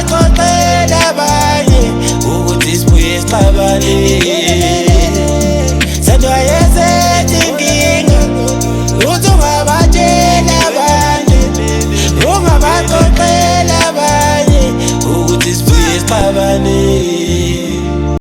Ungabaxoxela abanye ukuthi sibuye sixabane. Sandwa yezethu inkinga, uthi ungabatshela abanye, ungabaxoxela abanye ukuthi sibuye sixabane.